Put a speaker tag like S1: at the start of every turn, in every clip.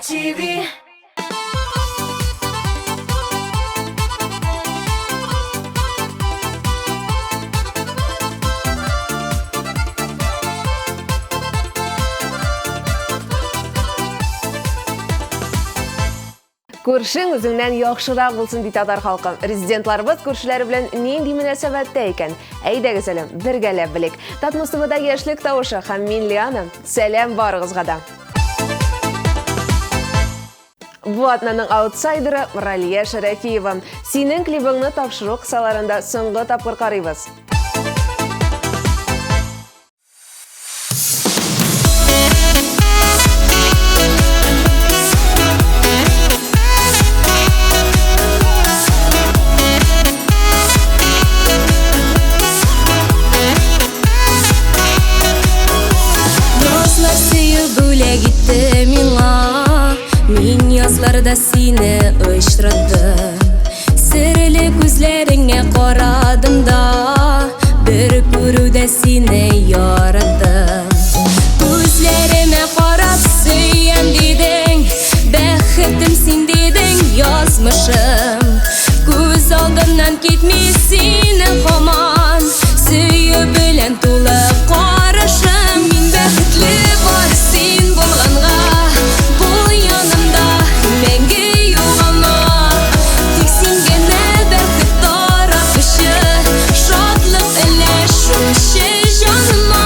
S1: TV.
S2: Күршең үзеңнән яхшырак булсын, ди татар халкы. Резидентларыбыз күршеләре белән нинди мөнәсәбәттә икән? Әйдәгез әле, бергәләп белик. Татмос ТВда яшьлек тавышы һәм мин Лиана. Сәлам барыгызга да. Бу атнаның аутсайдеры Ралия Шәрәфиева. Синең клибыңны тапшыру кысаларында соңгы тапкыр карыйбыз.
S1: Назлар сөю бүләк итте миңа. Мин язларда сине очраттым. Серле күзләреңә карадым да, бер күрүдә сине яраттым. Күзләремә карап сөям дидең, бәхетем син дидең, язмышым. Күз алдымнан китми синең һаман, сөю белән тулы карашың. Мин бәхетле бар син булганга, бул янымда мәңге югалма. Тик син генә бәхет таратучы, шатлык өләшүче җаныма.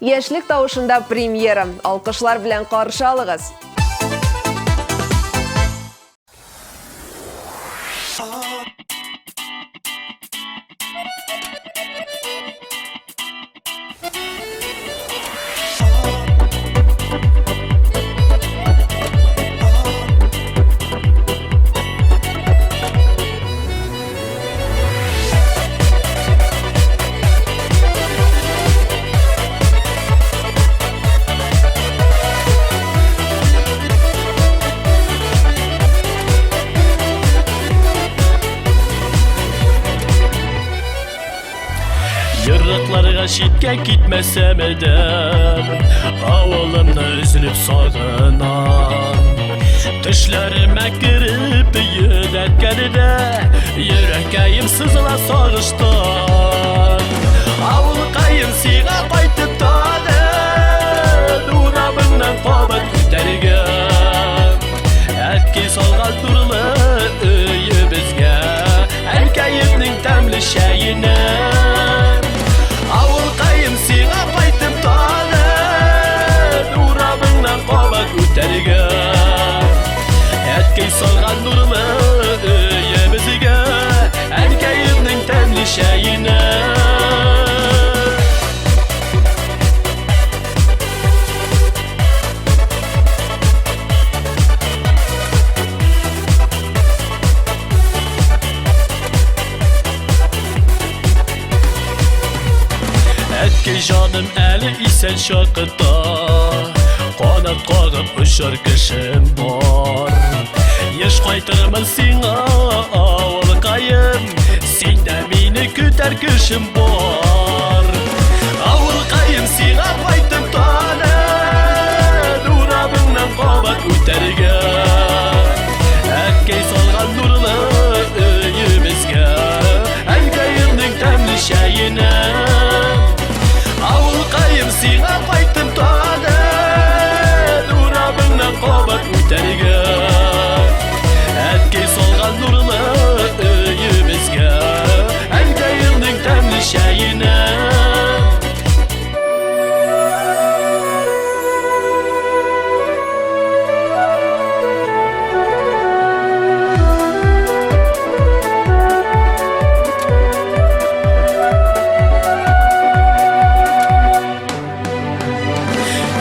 S2: Яшьлек тавышында премьера. Алкышлар белән каршы алыгыз.
S3: Еракларга читкә китмәсәм дә, авылымны өзелеп сагынам. Төшләремә кереп йөдәткәндә, йөрәккәем сызыла сагыштан. Авылкаем сиңа кайтып тагын, урамыңнан кабат үтәргә. Әткәй салган нурлы өебезгә, әнкәемнең тәмле чәенә. Авылкаем сиңа кайтып тагын, урамыңнан кабат үтәргә. Әткәй салган нурлы өебезгә, әнкәемнең тәмле чәенә. Әткәй җаным әле исән чакта, канат кагып очар кешем бар. Еш кайтырмын сиңа, авылкаем, син дә мине көтәр кешем бар. Авылкаем сиңа кайтып тагын, урамыңнан кабат үтәргә. Әткәй салган нурлы өебезгә, әнкәемнең тәмле чәенә. Авылкаем сиңа кайттым тагын, урамыңнан кабат үтәргә. Әткәй салган нурлы өебезгә, әнкәемнең тәмле чәенә.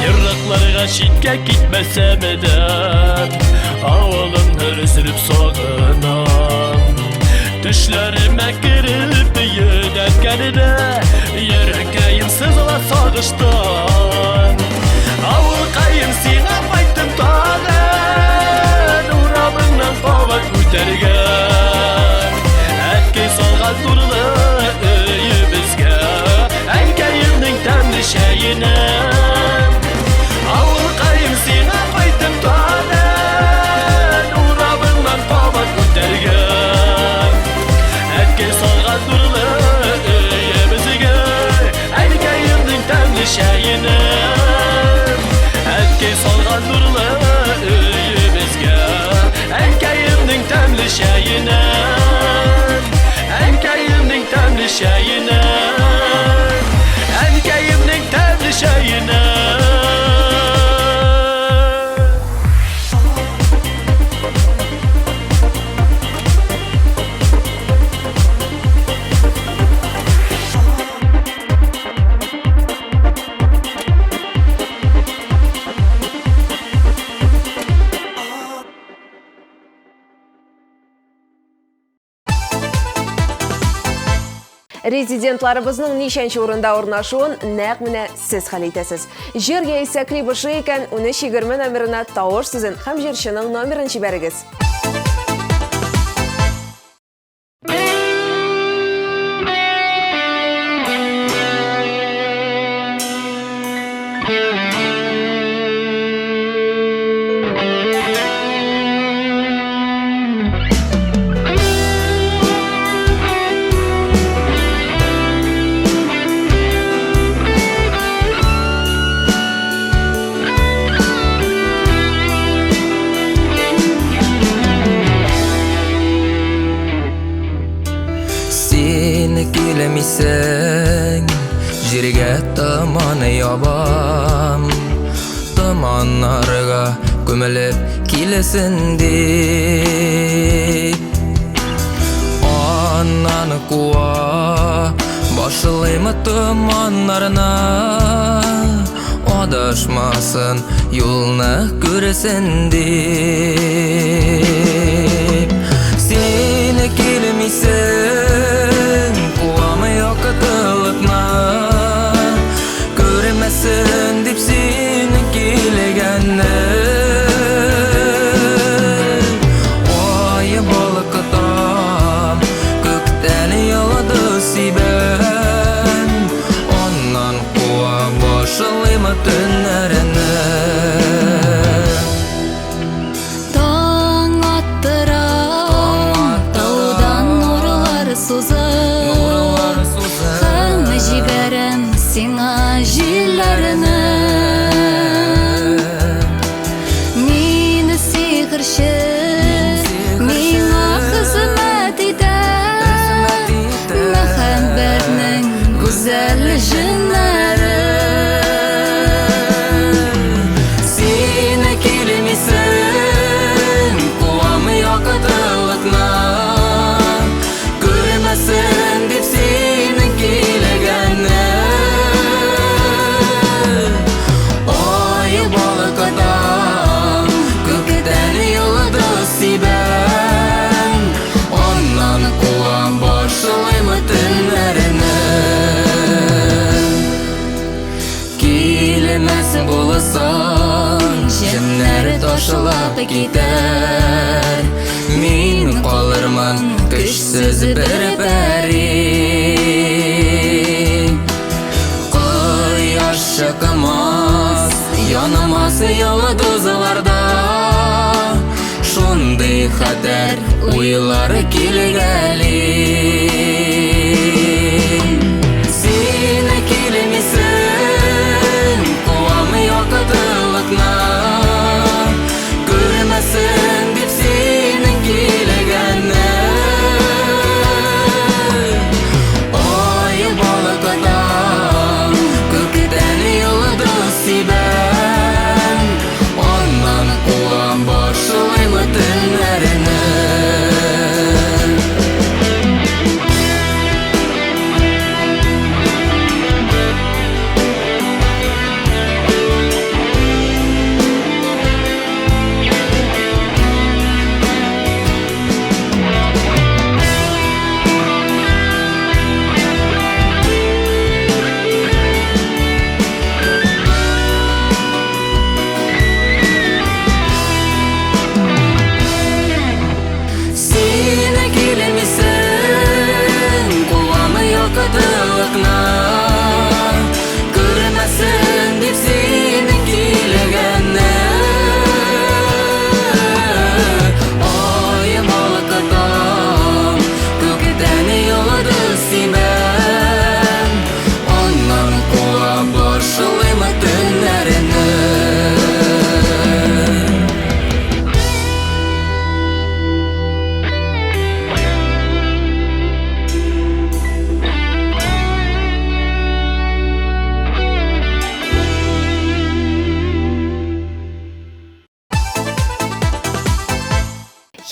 S3: Еракларга читкә китмәсәм дә, авылымны өзелеп сагынам. Төшләремә кереп йөдәткәндә, йөрәккәем сызыла сагыштан. Авылкаем сиңа кайттым тагын, урамыңнан кабат үтәргә. Әткәй салган нурлы өебезгә, салган нурлы өебезгә, әнкәемнең тәмле чәенә. Әткәй салган нурлы өебезгә, әнкәемнең тәмле чәенә. Әнкәемнең тәмле чәенә. Әнкәемнең тәмле чәенә.
S2: Резидентларыбызның ничәнче урында урнашуын нәкъ менә сез хәл итәсез. Җыр яисә клип ошый икән, 1320 номерына тавыш сүзен һәм җырчының номерын җибәрегез.
S4: Син килмисең, җиргә томан ябам. Томаннарга күмелеп килсен дип. Аннан куа башлыйм томаннарны. Адашмасын, юлны күрсен дип. Син килмисең, куам яктылыкны. Күрмәсен дип син килгәнне. Ай балкытам, күктән йолдыз сибәм. Аннан куа башлыйм төннәрне.
S1: Таң аттырам, таудан нурлар сузып,
S4: Нурлар сузып.
S1: Һәм җибәрәм сиңа җилләрне. Мин сихерче, миңа хезмәт итә
S4: Хезмәт итә.
S1: Мәхәббәтнең гүзәл җеннәре.
S4: Син килмисең, куам яктылыкны. Күрмәсен дип син килгәнне. Ай балкытам, күктән йолдыз сибәм. Аннан куа башлыйм төннәрне. Килмәс булсаң, җеннәр ташлап китәр. Мин калырмын көчсез бер пәри. Кояш чыкмас, янмас йолдызларда. Шундый хәтәр уйлар килгәли. Син килмисең, куам яктылыкны. Күрмәсен дип синең килгәнне. Ай балкытам, күктән йолдыз сибәм. Аннан куа башлыйм төннәрне.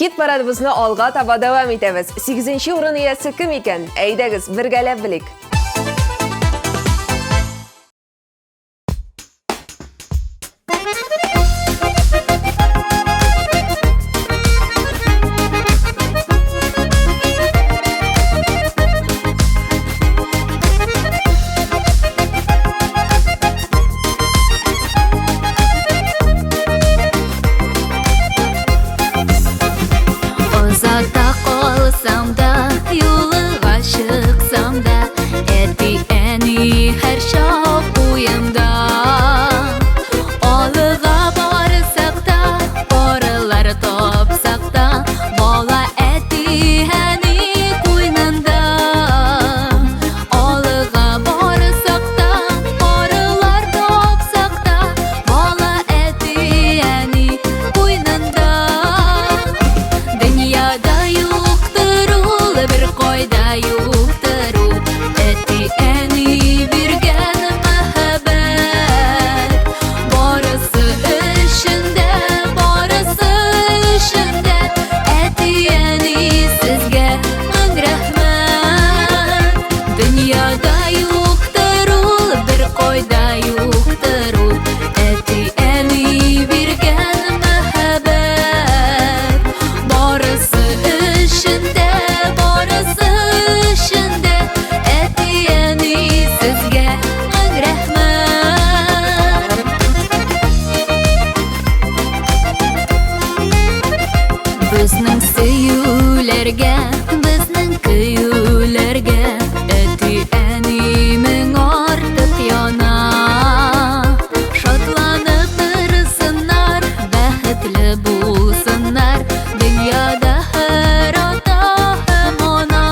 S2: Хит парадыбызны алга таба дәвам итәбез. Сигезенче урын иясе кем икән? Әйдәгез, бергәләп белик.
S1: Озата калсам да, юлыга чыксам да, әти-әни һәрчак уемда. Алыга барсак та, парылар тапсак та, бала әти-әни куйнында. Алыга барсак та, парылар тапсак та, бала әти-әни куйнында. Дөньяда юктыр ул, бер кайда юктыр ул, әти-әни биргән мәхәббәт. Барысы өчен дә, барысы өчен дә, әти-әни сезгә мең рәхмәт. Дөньяда юктыр ул, бер кайда юктыр ул, әти-әни биргән мәхәббәт. Барысы өчен дә, барысы өчен дә, әти-әни сезгә мең рәхмәт. Безнең сөюләргә, безнең көюләргә әти-әни мең артык яна. Шатланып торсыннар, бәхетле булсыннар, дөньяда һәр ата һәм ана.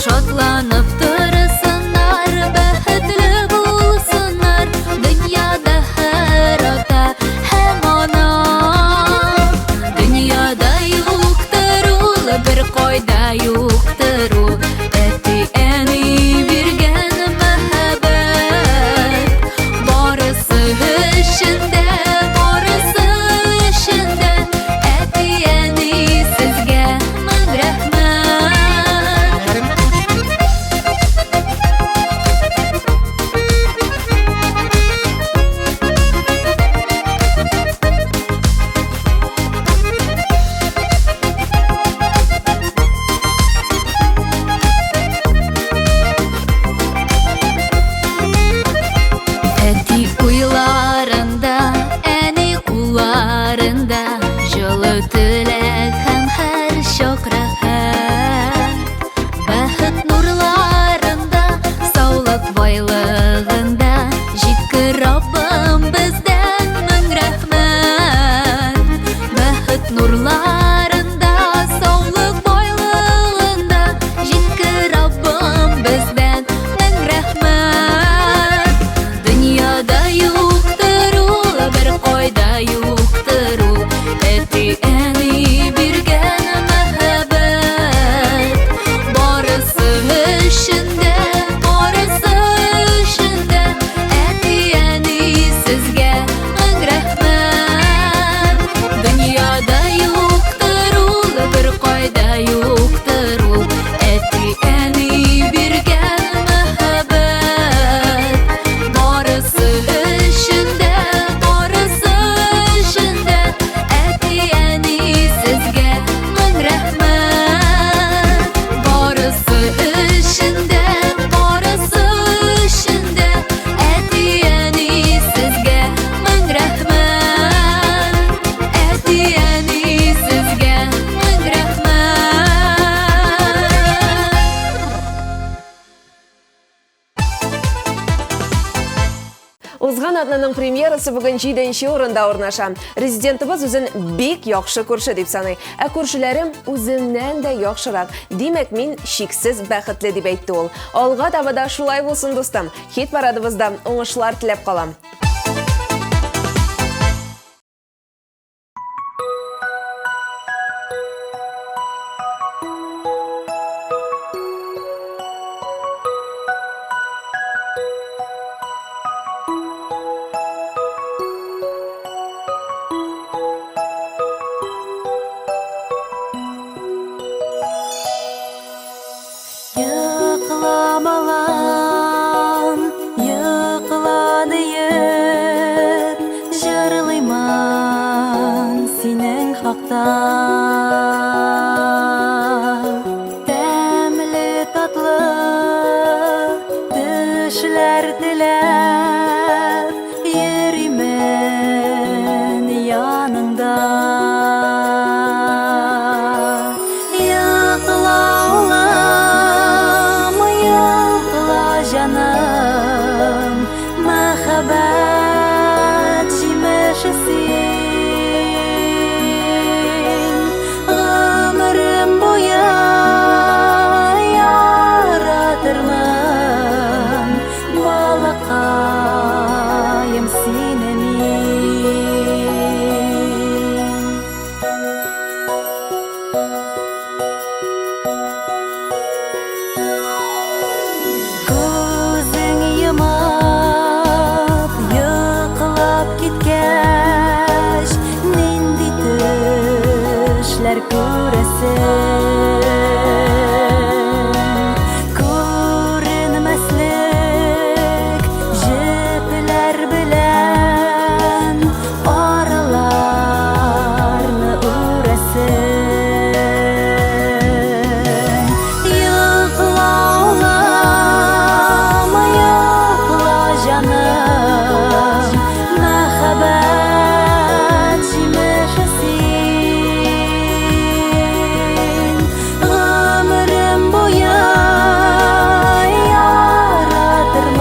S1: Шатланып торсыннар, бәхетле булсыннар, дөньяда һәр ата һәм ана. Дөньяда юктыр ул, бер кайда юктыр ул, әти-әни биргән мәхәббәт. Барысы өчен дә, барысы өчен дә, әти-әни сезгә мең рәхмәт. Әти уйларында, әни кулларында җылы теләк һәм һәр чак рәхәт. Бәхет нурларында, саулык байлыгында җиткер Раббым бездән мең рәхмәт. Бәхет нурларында, саулык байлыгында җиткер Раббым бездән мең рәхмәт. Дөньяда юктыр ул, бер кайда юктыр ул, әти-әни биргән мәхәббәт. Барысы өчен дә, барысы өчен дә, әти-әни сезгә мең рәхмәт. Дөньяда юктыр ул, бер кайда юктыр ул, әти-әни биргән мәхәббәт. Барысы өчен дә, барысы өчен дә, әти-әни сезгә мең рәхмәт. Барысы өчен дә, барысы өчен дә, әти-әни сезгә мең рәхмәт. Әти-әни сезгә мең рәхмәт.
S2: Узган атнаның премьерасы бүген 7 урында урнаша. Резидентыбыз үзен бик яхшы күрше дип саный. Ә күршеләрем үземнән дә яхшырак. Димәк, мин чиксез бәхетле дип әйтте ул. Алга таба да шулай булсын, дустым. Хит парадыбызда уңышлар теләп калам.
S1: булса. Тәмле татлы төшләр теләп йөримен яныңда. Йокла, улым, йокла, җаным, мәхәббәт җимеше син. Гомерем буе яратырмын, балакаем, сине мин. Күзең йомып, йоклап киткәч, нинди төшләр күрәсең? Күренмәслек җепләр белән араларны үрәсең. Йокла, улым, йокла, җаным, мәхәббәт җимеше син. Гомерем буе яратырмын,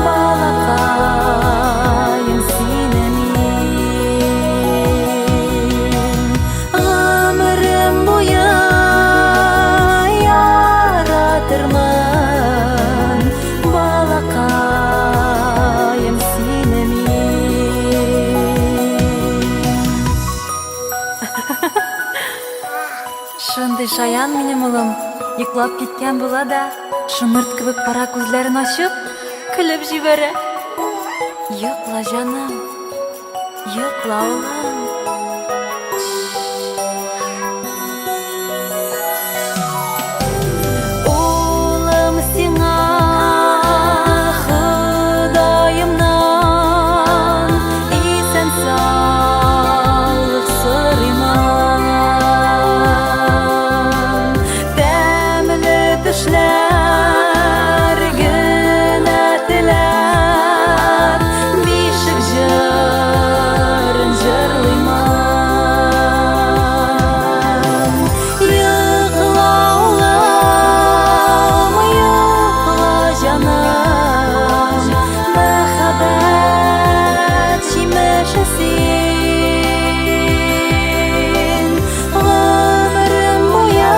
S1: балакаем, сине мин. Гомерем буе яратырмын, балакаем, сине мин. Шундый шаян минем улым, йоклап киткән була да, шомырт кебек кара күзләрен ачып, көлеп җибәрә. Йокла, җаным, йокла, улым. Улым, сиңа Ходаемнан исән саулык сорыймын. Тәмле төшләр генә теләп, бишек җырын җырлыймын. Йокла, улым, йокла, җаным, мәхәббәт җимеше син. Гомерем буе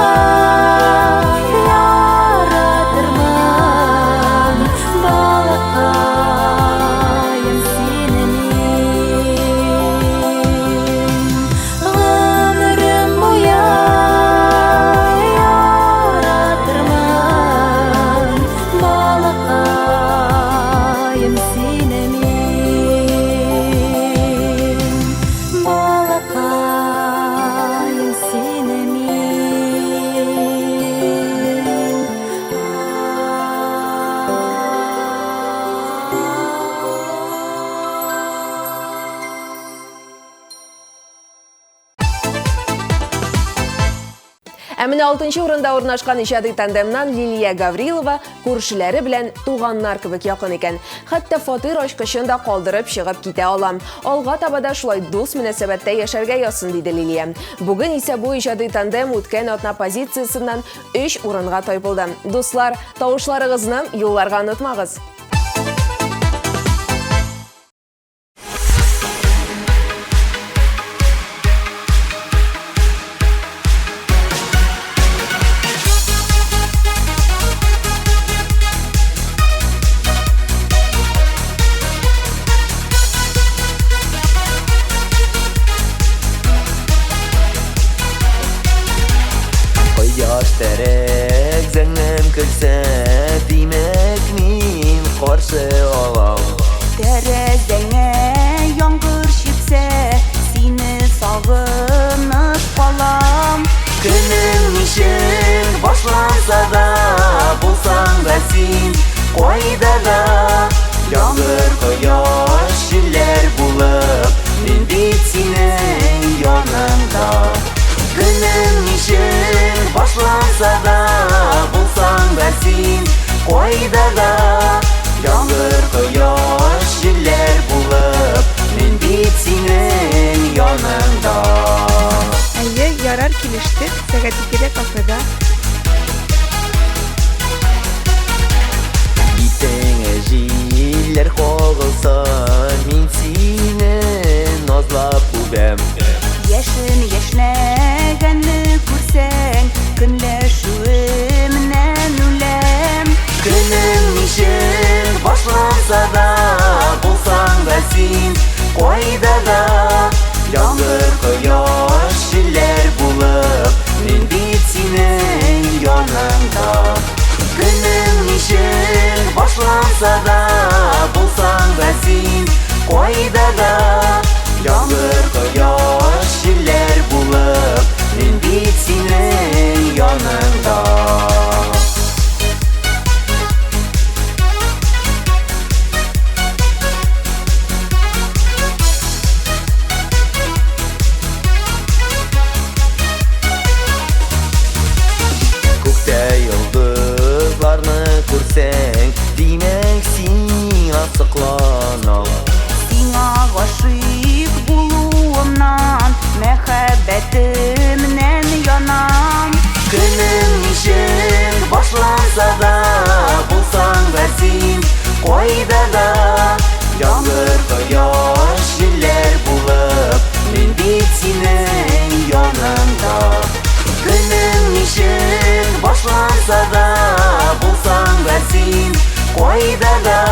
S1: яратырмын, балакаем, сине мин. Гомерем буе яратырмын, балакаем, сине мин. Балакаем, сине мин.
S2: Ә менә 6 урында урнашкан иҗади тандемнан Лилия Гаврилова күршеләре белән туганнар кебек якын икән. Хәтта фатир ачкычын да калдырып чыгып китә алам. Алга таба да шулай дус мөнәсәбәттә яшәргә язсын, диде Лилия. Бүген исә бу иҗади тандем үткән атна позициясеннән 3 урынга тайпылды. Дуслар, тавышларыгызны юлларга онытмагыз.
S4: Кояш тәрәзәңнән көлсә, димәк мин каршы алам.
S5: Тәрәзәңә яңгыр сипсә, сине сагынып калам.
S4: Көнең ничек башланса да, булсаң да син кайда да, яңгыр, кояш, җилләр булып, мин бит синең Башланса да, булсаң да син кайда да. Яңгыр, кояш, җилләр булып, мин бит синең яныңда. Көнең ничек башланса да, булсаң да син кайда да. Яңгыр, кояш, җилләр булып, мин бит синең яныңда. Күктә йолдызларны күрсәң, димәк сиңа сокланам.
S5: Сиңа гашыйк булуымнан, мәхәббәтемнән янам.
S4: Көнең ничек башланса да, булсаң да син кайда да. Яңгыр, кояш, җилләр булып, мин бит синең яныңда. Көнең ничек башланса да, булсаң да син кайда да.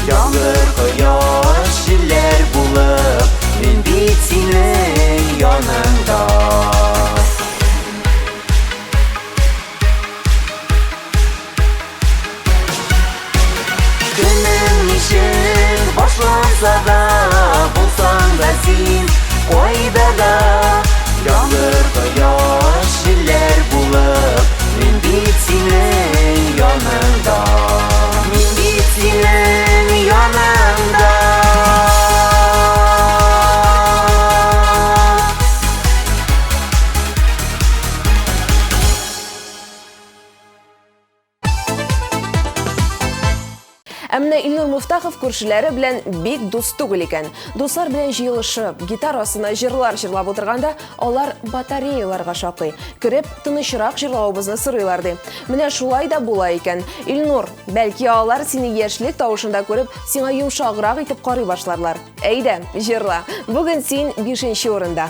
S4: Яңгыр, кояш, җилләр булып, мин бит синең яныңда. Көнең ничек башланса да, булсаң да син кайда да. Яңгыр, кояш, җилләр булып, мин бит синең яныңда. Мин бит синең яныңда.
S2: Ә менә Илнур Муфтахов күршеләре белән бик дус түгел икән. Дуслар белән җыелышып, гитара астына җырлар җырлап утырганда, алар батареяларга шакый. Кереп, тынычрак җырлавыбызны сорыйлар ди. Менә шулай да була икән. Илнур, бәлки алар сине яшьлек тавышында күреп, сиңа йомшаграк итеп карый башларлар. Әйдә, җырла. Бүген син 5 урында.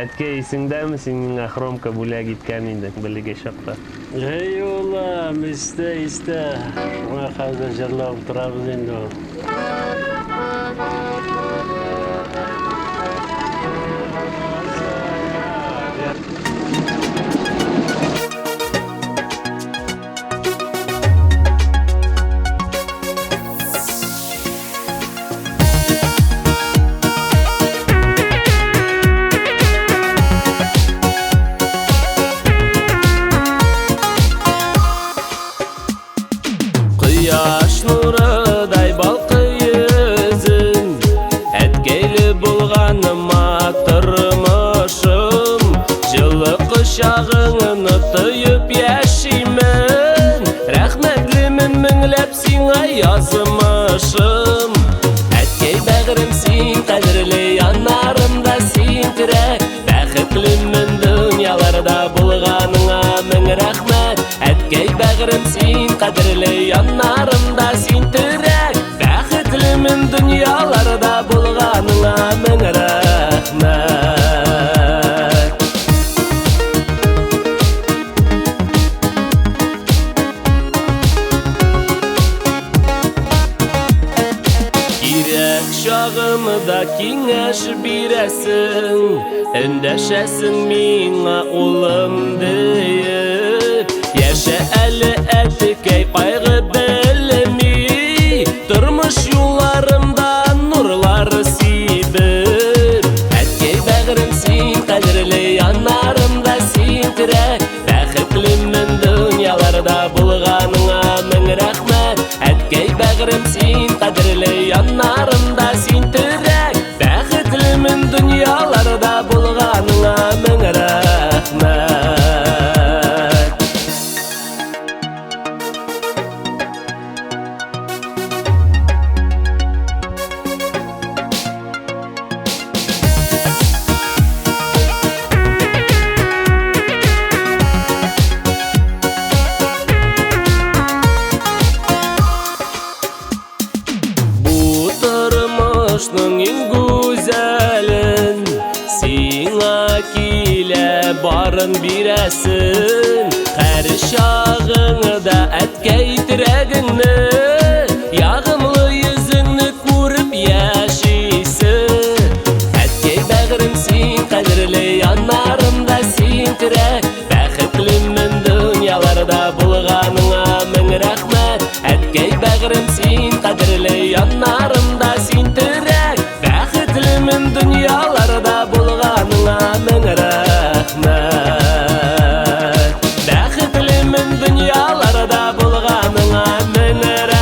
S6: Әткәй, исеңдәме, син миңа хромка бүләк иткән идең бәләкәй чакта?
S7: Эй, улым, истә, истә. Шуңа хәзер җырлап утырабыз инде ул.
S6: Кояш нурыдай балкый йөзең, әткәйле булганыма тормышым, җылы кочагыңны тоеп яшимен, рәхмәтлемен меңләп сиңа язмышым. Әткәй бәгърем, син кадерле, яннарымда син терәк, бәхетлемен дөньяларда булганыңа мең рәхмәт. Әткәй бәгърем, син кадерле, яннарымда син терәк, бәхетлемен дөньяларда булганыңа мең рәхмәт. Кирәк чагымда киңәш бирәсең, эндәшәсең миңа улым диеп. Яшә әле әткәй, кайгы белми, тормыш юлларымда нурлар сибеп. Әткәй бәгърем, син кадерле, яннарымда син терәк, бәхетлемен дөньяларда булганыңа мең рәхмәт.
S3: бирәсен. Һәр чагыңда әткәй терәгеңне, ягымлы йөзеңне күреп яшисе. Әткәй бәгърем, син кадерле, яннарымда син терәк. Бәхетлемен дөньяларда булганыңа мең рәхмәт. Әткәй бәгърем, син кадерле, яннарымда син терәк. Бәхетлемен дөньяларда булганыңа мең рәхмәт. Бәхетлемен дөньяларда булганыңа мең рәхмәт.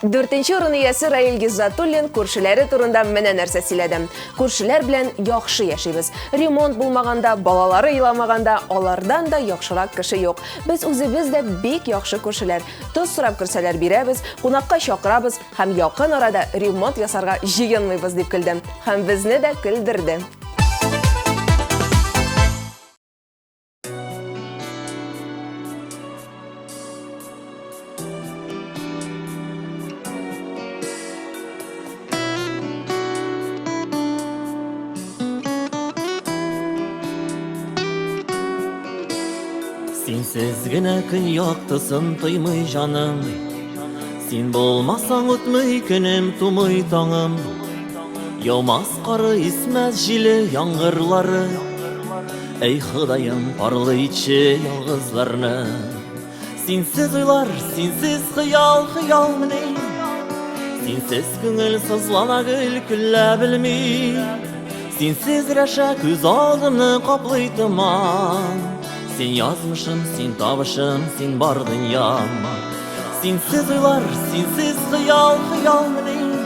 S2: Дүртенче урын иясе Раил Гиззатуллин күршеләре турында менә нәрсә сөйләде. Күршеләр белән яхшы яшибез. Ремонт булмаганда, балалары еламаганда, алардан да яхшырак кеше юк. Без үзебез дә бик яхшы күршеләр. Тоз сорап керсәләр бирәбез, кунакка чакырабыз һәм якын арада ремонт ясарга җыенмыйбыз, дип көлде. Һәм безне дә көлдерде.
S4: Синсез генә көн яктысын тоймый җаным. Син булмасаң үтмый көнем, тумый таңым. Яумас кары, исмәс җиле, яңгырлары. Әй Ходаем, парлы итче ялгызларны. Синсез уйлар, синсез хыял, хыял мени. Синсез күңел сызлана гел көлә белми. Синсез рәшә күз алдымны каплый томан. Син язмышым, син табышым, син бар дөньям. Синсез уйлар, синсез хыял, хыял мени.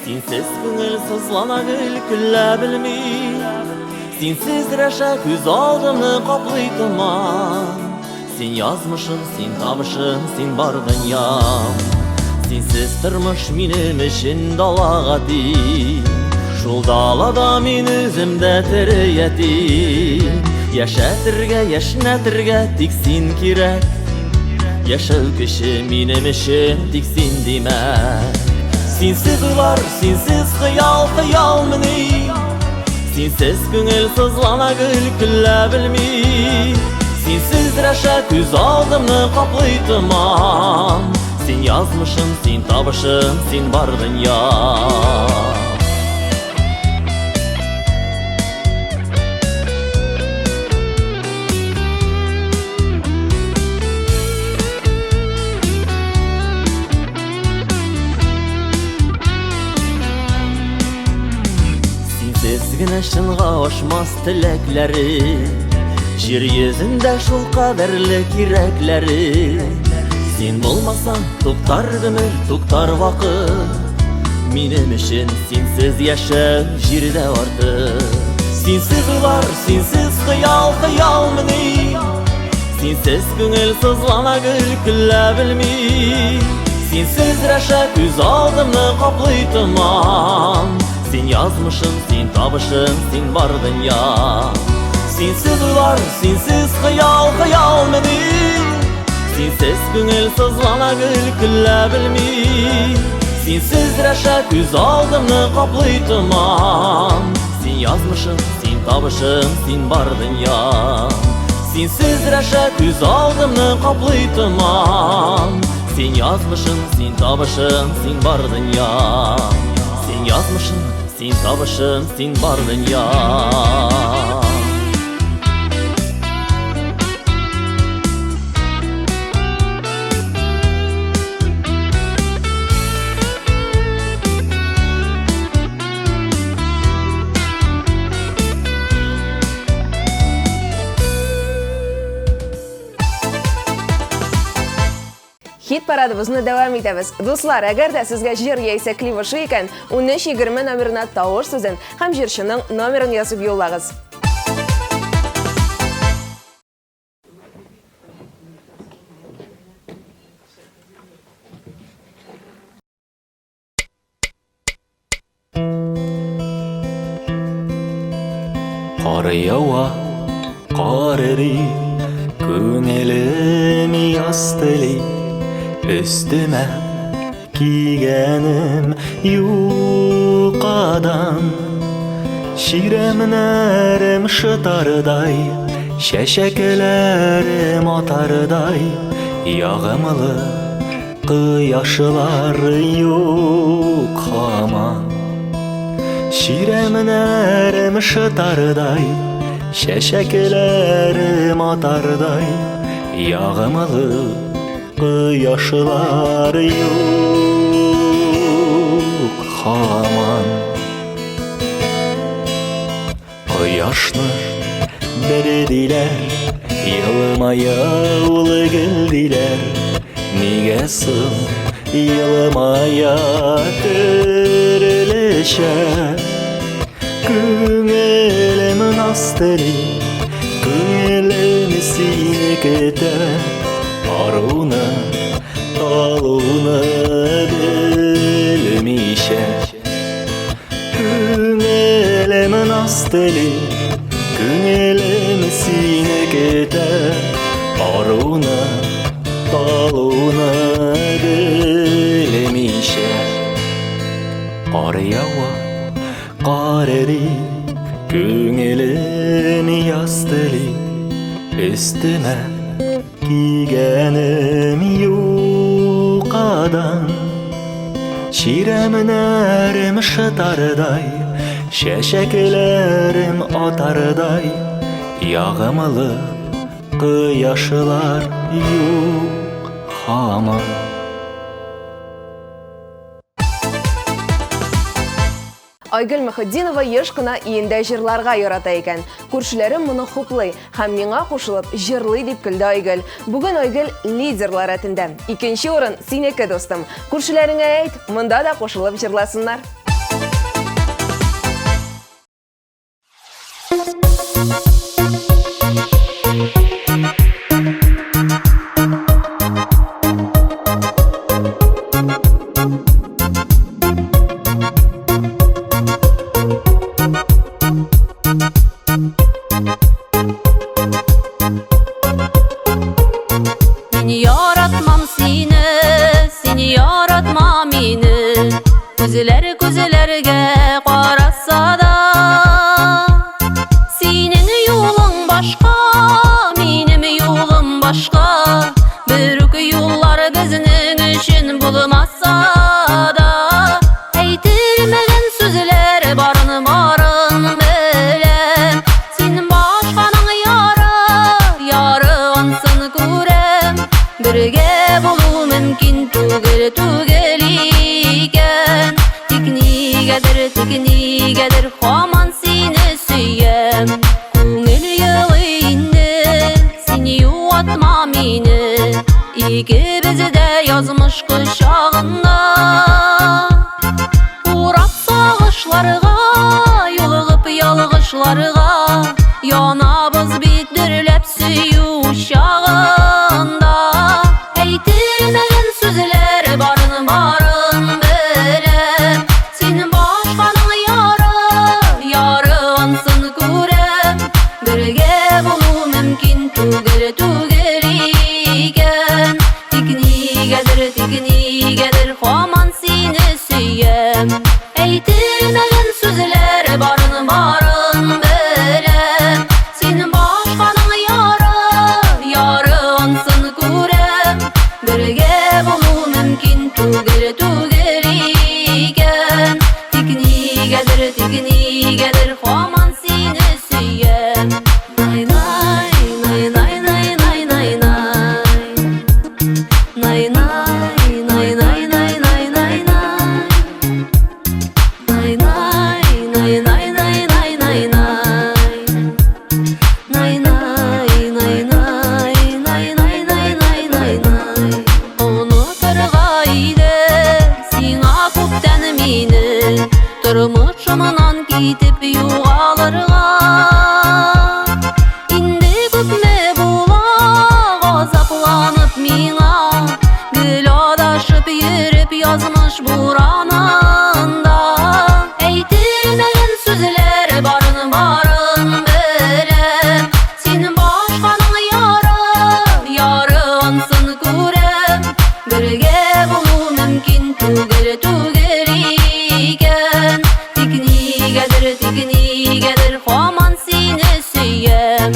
S4: Синсез күңел сызлана гел көлә белми. Синсез рәшә күз алдымны каплый томан. Син язмышым, син табышым, син бар дөньям. Синсез тормыш минем өчен далага тиң. Шул далада мин үзем дә тере ятим. Яшәтергә, яшьнәтергә тик син кирәк. Яшәү көче минем өчен тик син димәк. Синсез уйлар, синсез хыял, хыял мени. Синсез күңел сызлана гел көлә белми. Синсез рәшә күз алдымны каплый томан. Син язмышым, син табышым, син бар дөнья. Синсез генә чынга ашмас теләкләре. Җир йөзендә шул кадәрле кирәкләре. Син булмасаң, туктар гомер, туктар вакыт. Минем өчен синсез яшәү җирдә артык. Синсез уйлар, синсез хыял, хыял мени. Синсез күңел сызлана гел көлә белми. Синсез рәшә күз алдымны каплый томан. Син язмышым, син табышым, син бар дөнья. Синсез уйлар, синсез хыял, хыял мени. Синсез күңел сызлана гел көлә белми. Синсез рәшә күз алдымны каплый томан. Син язмышым, син табышым, син бар дөнья. Синсез рәшә күз алдымны каплый томан. Син язмышым, син табышым, син бар дөнья. Син язмышым, син табышым, син бар дөнья.
S2: Хит парадыбызны дәвам итәбез. Дуслар, әгәр дә сезгә җыр яисә клип ошый икән, 1320 номерына тавыш сүзен һәм җырчының номерын язып юллагыз.
S4: Кар ява, кар эри, күңелем яз тели. Өстемә кигәнем юкадан. Чирәмнәрем шытардай, чәчәкләрем атардай, ягымлы кояшлар юк һаман. Чирәмнәрем шытардай, чәчәкләрем атардай, ягымлы кояшлар юк һаман. Кояшны бер диләр, елмая ул гел диләр. Нигә соң елмая төрлечә? Күңелем наз тели, күңелем сине көтә. Аруны, талуны белмичә. Күңелем наз тели, күңелем сине көтә. Аруны, талуны белмичә. Кар ява, кар эри, күңелем яз тели. Өстемә кигәнем юкадан. Чирәмнәрем шытардай, чәчәкләрем атардай, ягымлы кояшлар юк һаман.
S2: Айгөл Мөхетдинова еш кына өендә җырларга ярата икән. Күршеләрем моны хуплый һәм миңа кушылып җырлый дип көлде Айгөл. Бүген Айгөл лидерлар рәтендә. Икенче урын синеке, дустым. Күршеләреңә әйт, монда да кушылып җырласыннар.
S1: Мин яратмам сине, син яратма мине. Күзләр күзләргә караса да, Синең юлың башка, минем юлым башка. Бер үк юллар безнең өчен булмаса да, Әйтелмәгән сүзләр барын барын беләм. Син башканың яры, яры ансын күрәм. Бергә булу мөмкин түгел, түгел икән. Тик нигәдер, тик нигәдер һаман сине сөям. Күңел елый инде, син юатма мине. Икебез дә язмыш кочагында. Урап сагышларга, юлыгып ялгышларга, Янабыз бит дөрләп сөю учагында. Әйтелмәгән сүзләр барын барын беләм. Син башканың яры, яры ансын күрәм. Бергә булу мөмкин түгел, түгел икән. Тик нигәдер, тик нигәдер һаман сине сөям. Әйтелмәгән сүзләр барын барын беләм. Син башканың яры, яры ансын күрәм. Бергә булу мөмкин түгел, түгел икән. Тик нигәдер, тик нигәдер һаман сине сөям. Най най най най най най най най. Най най най най най най най най. Най най най най най най най най. Най най най най най най най най най най. Онытырга иде сиңа күптән мине, Тормышымнан китеп югалырга. Инде күпме була газапланып миңа, Гел адашып йөреп язмыш буранында. Әйтелмәгән сүзләр барын барын беләм. Бергә булу мөмкин түгел, түгел икән. Тик нигәдер, тик нигәдер һаман сине сөям.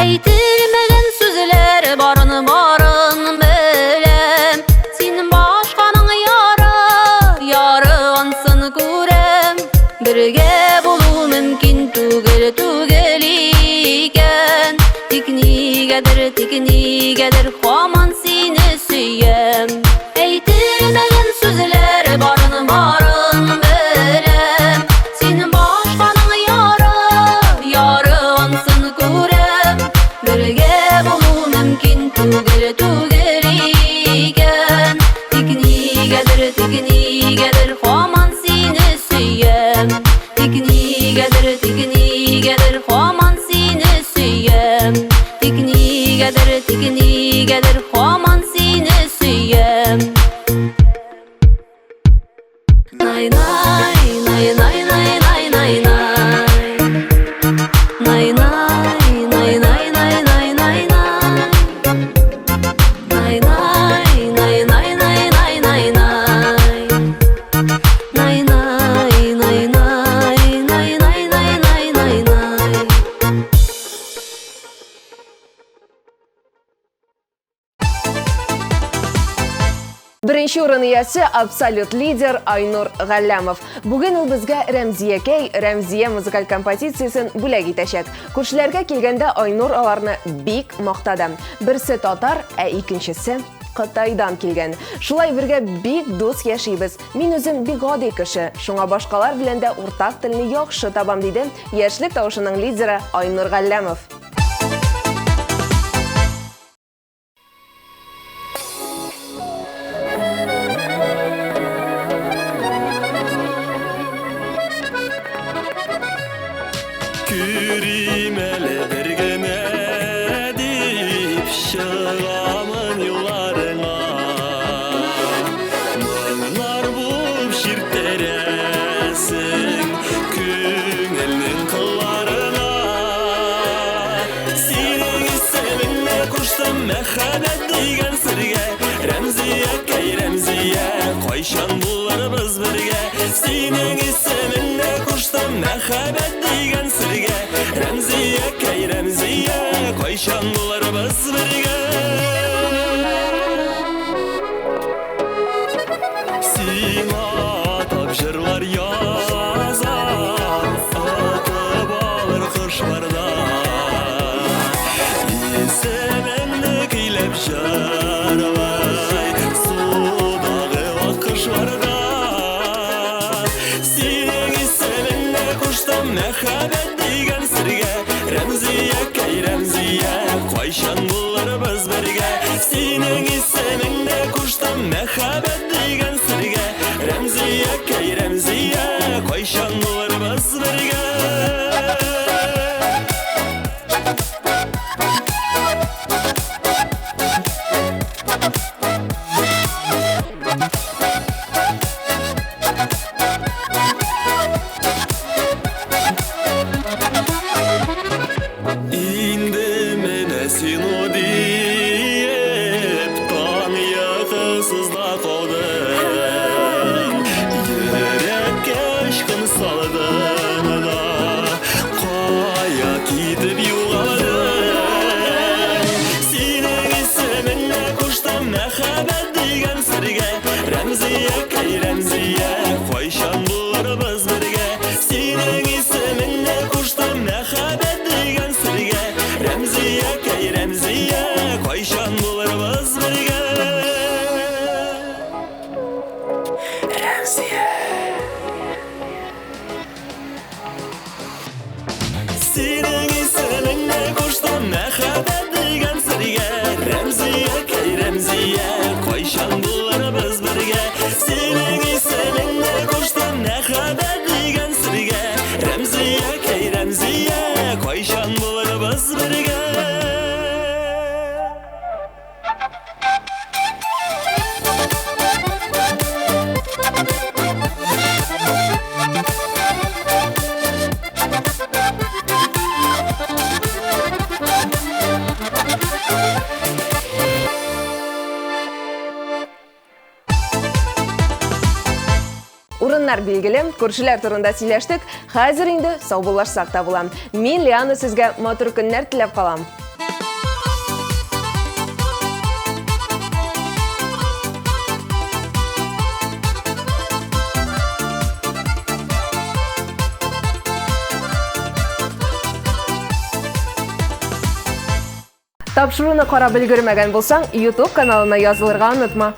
S1: Әйтелмәгән сүзләр барын, барын беләм. Син башканың яры, яры ансын күрәм. Бергә булу мөмкин түгел, түгел икән. Тик нигәдер, тик нигәдер һаман сине сөям. Әйтелмәгән сүзләр барын, барын беләм. Син башканың яры, яры ансын күрәм. Бергә булу мөмкин түгел, түгел икән. Тик нигәдер, тик нигәдер һаман сине сөям. Тик нигәдер, тик нигәдер һаман сине сөям. Тик нигәдер, тик нигәдер һаман сине сөям. Най най най най най най най най. Най най най най най най най най. Най най най най най най най най. Най най най най най най най най най най.
S2: Беренче урын иясе абсолют лидер Айнур Галләмов. Бүген ул безгә Рәмзиякәй, Рәмзия музыкаль композициясен бүләк итәчәк. Күршеләргә килгәндә Айнур аларны бик мактады. Берсе татар, ә икенчесе Кытайдан килгән. Шулай бергә бик дус яшибез. Мин үзем бик гади кеше, шуңа башкалар белән дә уртак телне яхшы табам, диде Яшьлек тавышының лидеры Айнур Галләмов.
S3: Күрим әле бер генә дип чыгамын юлларыңа. Моңнар булып чирттерәсең күңелнең кылларына. Синең исемеңне куштым мәхәббәт дигән сергә. Рәмзиякәй, Рәмзия, кайчан булырбыз бергә? Синең исемеңне куштым мәхәббәт дигән сергә. Рәмзиякәй, Рәмзия, кайчан булырбыз бергә? Сиңа атап җырлар язам, атып алыр кошларда. Исемеңне көйләп җырлай, судагы аккошларда. Синең исемеңне куштым мәхәббәт дигән сергә. Рәмзиякәй, Рәмзия, кайчан булырбыз бергә? Синең исемеңне куштым мәхәббәт дигән сергә. Рәмзиякәй, Рәмзия, кайчан булырбыз бергә? Инде менә син о диеп, таң йокысыз да калдым. Йөрәккә очкын салдың да, кая китеп югалдың? Синең исемеңне куштым мәхәббәт дигән сергә. Рәмзиякәй, Рәмзия, кайчан булырбыз бергә? Синең исемеңне куштым мәхәббәт дигән сергә. Рәмзиякәй, Рәмзия, кайчан булырбыз бергә? Рәмзия. Синең исемеңне куштым мәхәббәт дигән сергә. Рәмзиякәй, Рәмзия, кайчан булырбыз бергә? Синең исемеңне куштым мәхәббәт дигән сергә. Рәмзиякәй, Рәмзия, кайчан булырбыз бергә?
S2: Урыннар билгеле, күршеләр турында сөйләштек. Хәзер инде саубуллашсак та була. Мин Лиана сезгә матур көннәр теләп калам. Тапшыруны карап өлгермәгән булсаң, YouTube каналына язылырга онытма.